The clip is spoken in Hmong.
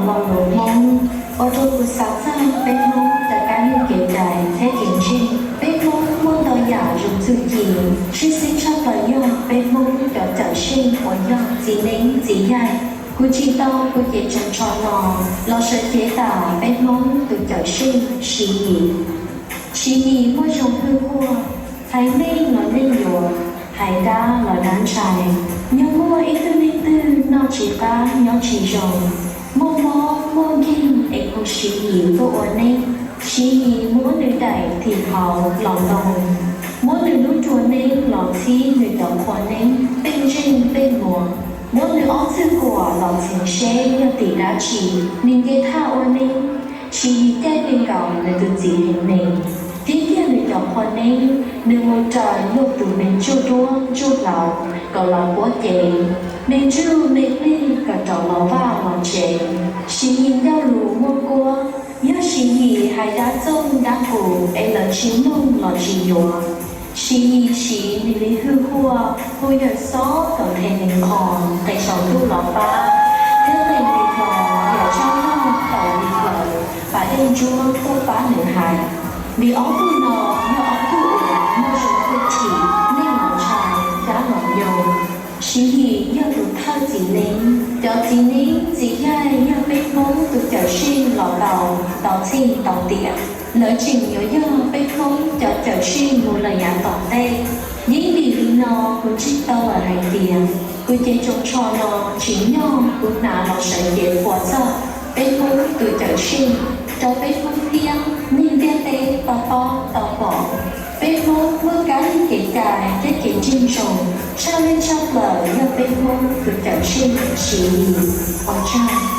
Lo lus Hmoob ua rau kuv xav txog peb Hmoob cov kab lig kev cai thiab kev ntseeg. Peb Hmoob muaj ntau yam zoo txuj ci, tshwj xeeb tshaj plaws yog peb Hmoob cov cawm seej uas yog txiv neeb txiv yaig. Kuv tsim tau kuv cev tsoos tsho no los sawv cev tas peb Hmoob tus cawm seej Siv Yis. Siv Yis muaj zoo hwj huaj, hais meej los meej yuav, hais dab los dab ntshai. Nyob muaj ib tug neeg twg noj tsis qab nyob tsis zoo, muaj mob muaj nkeeg es hu Siv Yis tuaj ua neeb. Siv Yis muab nws daim thim hauv los ntoo, muab nws lub rua neeb los txhib nws cov qhua neeb tej ntseej tej muag, muab nws ob txwg kuam los txheev seb yog tim dab tsi. Nws nce thaj ua neeb, Siv Yis caij nkaus nws tus txiv hneev nees, thiab kiag nws cov qhua neeb, nws mus raws luag tus me ntsuj duab ntsuj hlauv kom los puab cev, me ntsuj me plig kom rov los vaj los tsev. Siv Yis ncauj lus muaj kuab, yog Siv Yis hais dab txooj dab qus es lawv tsis mloog los tsis yuav. Siv Yis siv nws li hwj huaj hu yawm xob kom nthe nws qhov qe saum ntuj los pab, thiab qe nws hlo yawm tsaug loj tawm li kaus pas dej ntsuab tuaj pab nws hais. Vim ob tug no yog ob tug uas muaj zoo hwj chim, neeg los ntshai, dab los nyoo. Siv Yis yog tus thawj txiv neeb, cov txiv neeb txiv yaig yog peb Hmoob tus cawm seej los tau ntau txhij ntau tiam, lawv tseem yuav yog peb Hmoob cov cawm seej mus lawm yav tom ntej. Yeej vim li no kuv ntsib tau lawm hais tias kuv cev tsoos tsho no tsim nyog kuv hnav los sawv cev qhuas txog peb Hmoob tus cawm seej rau peb Hmoob thiab neeg ntiaj teb tau paub tau pom. Peb Hmoob muaj kab lig kev cai thiab kev ntseeg zoo, tshaj leej tshaj plaws yog peb Hmoob tus cawm seej Siv Yis. Ua tsaug.